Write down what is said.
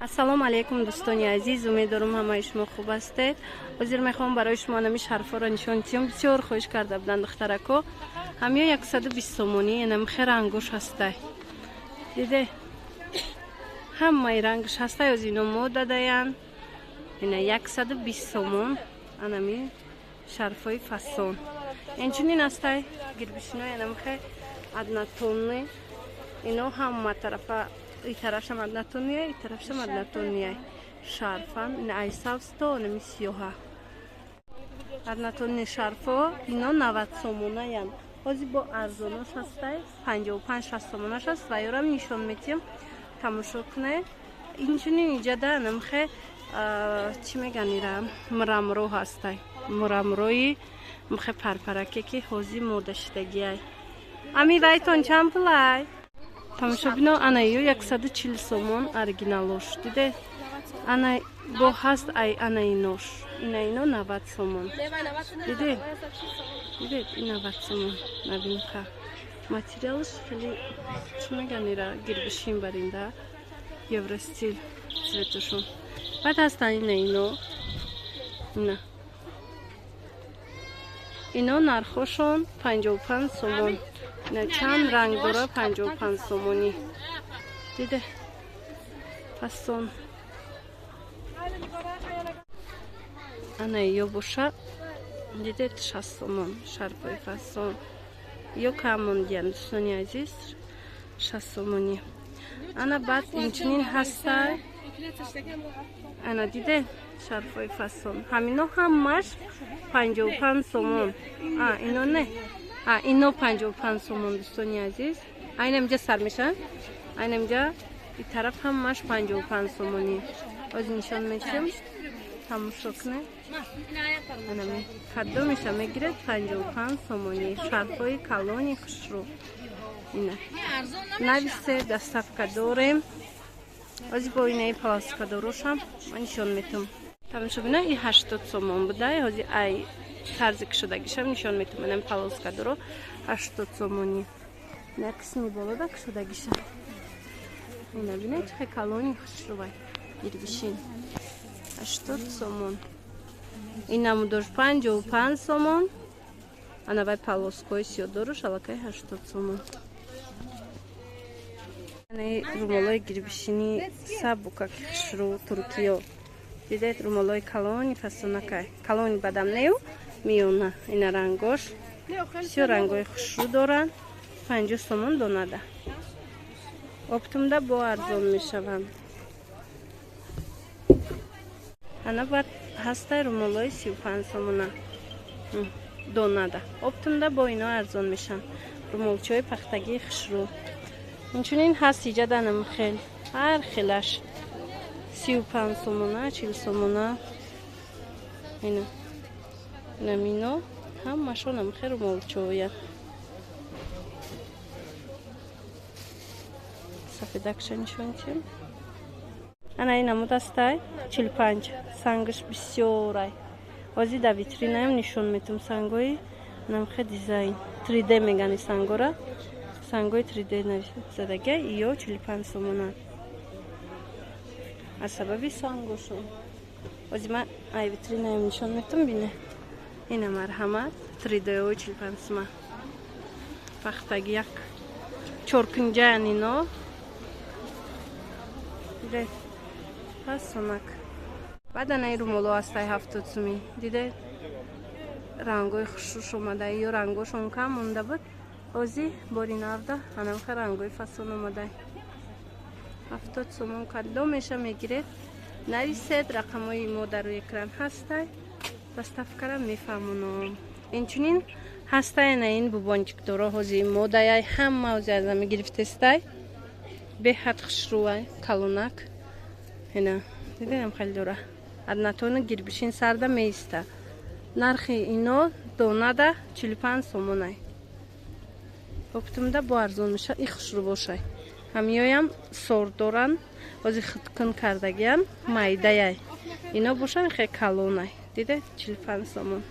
Ассалому алайкум, дӯстони азиз, умедворам ҳамаи шумо хуб ҳастед. Ҳозир мехоҳам барои шумо анами шарфҳоро нишон диҳам. Бисёр хоҳиш карда буданд духтарако. Ҳамиё 120 сомонӣ, анами хе рангош ҳастай. Диде? Ҳамаи рангш ҳастай, оз ино мода даян. Ина 120 сомон анами шарфҳои фасон. Инчунин ҳастай гирбишинои анами хе однотонный. Ино ҳама тарафа и тарафшам однотонный, и тарафшам однотонный. Шарфан, ина ай сабз то анами сиёҳа. Однотонный шарфо ино 90 сомонаян. Ҳозир бо арзонош ҳастай, 55-60 сомонаш аст ва ёрам нишон метиҳам, тамошо кунед. Инчунин иҷада анамхе чӣ меган ира мурамро ҳастай. Мурамрои мхе парпараке ки ҳозир мода шидагиай. Ами вайтон чанд пулай? Тамошобино, ана ё 140 сомон оригиналош. Диде? Ана бо ҳаст ай ана инош. Ина ино 90 сомон. Диде? Диде, ин 90 сомон новинка. Материалш хеле чӣ меган ира гирбишин баринда евростиль цветашон. Баъд ҳастанд ина ино. Ина. Ино нархошон 55 сомон. Ина чанд ранг дора 55 сомонӣ. Диде? Фасон. Ана ё боша дидед 60 сомон шарфои фасон. Ё кам мондиян дӯстони азиз 60 сомонӣ. Ана баъд инчунин ҳастай. Ана диде шарфои фасон. Ҳамино ҳамаш 55 сомон. А, ино не. А, ино 55 сомон дӯстони азиз. Айнам инҷа сар мешавад. Айнам инҷа и тараф ҳамаш 55 сомонӣ. Оз нишон метиҳам. Тамошо кунед. Анами кадомеша мегиред 55 сомонӣ. Шарфҳои калони хушрӯ. Ина. Нависе доставка дорем. Ози бо инаи полоскадорошам ман нишон метиҳам. Тамошобина и 80 сомон буда. Ҳози ай тарзи кушодагишам нишон метиҳам. Инам полоскадоро 80 сомонӣ. Ина қисми болода кушодагиша. Ина бинед чӣ калони хушрӯвай. Гирбишин. 80 сомон. Ин намудош 55 сомон. Ана вай полоскои сиёдорош аллакай 80 сомон. Ана румолои гирбишини сабукаки хушрӯ туркиё. Дидед румолои калони фасонакай. Калони бадам нею миёна. Ина рангош. Бисёр рангои хушрӯ доранд. 50 сомон донада. Оптумда бо арзон мешаванд. Ана баъд ҳастай румолои 35 сомона донада. Оптумда бо ино арзон мешаванд. Румолчаҳои пахтагии хушрӯ. Инчунин ҳаст иҷаданам хел ҳар хелаш 35 сомона, 40 сомона. Ина. Инам ино ҳамашонам хел румолчаҳоя. Сафедакша нишон диҳем. Ана ин намуд ҳастай 45. Сангаш бисёрай. Ҳозир дар витринаям нишон метиҳам сангои намхе дизайн 3D мегани сангора. Сангои 3D задага ё 45 сомона. Аз сабаби сангошон. Ҳозир ман ай витринаям нишон метиҳам бине. Ина марҳамат 3D-ҳои 45 сома. Пахтаги як чоркунҷаян ино. Диде? Фасонак. Баъд анаи румоло ҳастай 70 сумӣ. Диде? Рангои хушрӯш омада. Ё рангошон кам монда буд. Ҳозир бори навда анамха рангои фасон омада. 70 сомон кадомеша мегиред. Нависед, рақамҳои мо дар рӯи экран ҳастай. Доставкара мефаҳмонам. Инчунин ҳастай ана ин бубончикдоро ҳозир модаяй ҳама ҳозир аз ами гирифтестай. Беҳад хушрӯвай, калонак. Ина дидем хеле дора. Однотонный гирбишин сарда меиста. Нархи ино донада 45 сомонай. Оптумда бо арзон меша, и хушрӯ бошай. Ҳамиёям сор доранд, ҳозир хиткун кардагиян, майдаяй. Ино бошан хеле калонай. Диде 45 сомон.